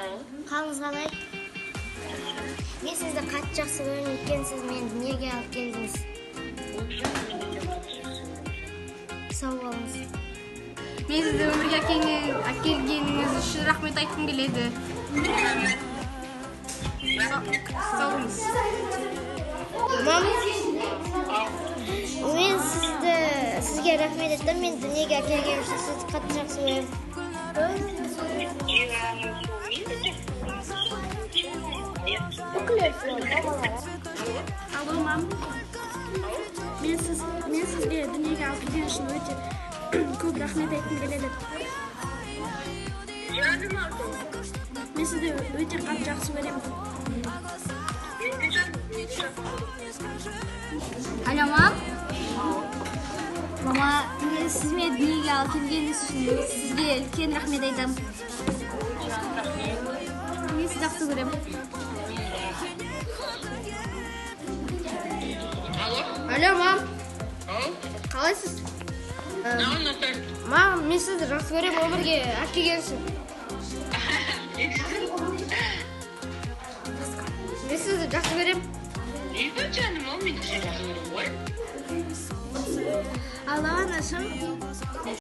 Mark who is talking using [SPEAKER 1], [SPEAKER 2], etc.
[SPEAKER 1] Қалыңыз қалай? Мен сізді қатты жақсы көремін, өйткені сіз мені дүниеге алып келдіңіз. Сау болыңыз.
[SPEAKER 2] Мен сізді өмірге әкелгеніңіз үшін рахмет айтқым келеді. Сау болыңыз.
[SPEAKER 1] Мам, мен сізге рахмет айтамын, мені дүниеге әкелген үшін, сізді қатты жақсы көремін.
[SPEAKER 3] Алло, мам. Мен сізге дүниеге алып келген үшін өте көп рахмет айтқым келеді. Мен сізді өте қатты жақсы көремін.
[SPEAKER 2] Алло, мам. Мама, мен сіз мені дүниеге алып келгеніңіз үшін сізге үлкен рахмет айтамын. Мен сізді жақсы көремін.
[SPEAKER 4] Алло, мам. Қалайсыз? Мам, мен сізді жақсы көремін, өмірге әкелген үшін. Мен сізді жақсы көремін.
[SPEAKER 5] Жаным, ол мен де сені жақсы көремін ғой.
[SPEAKER 1] Алло, анашым.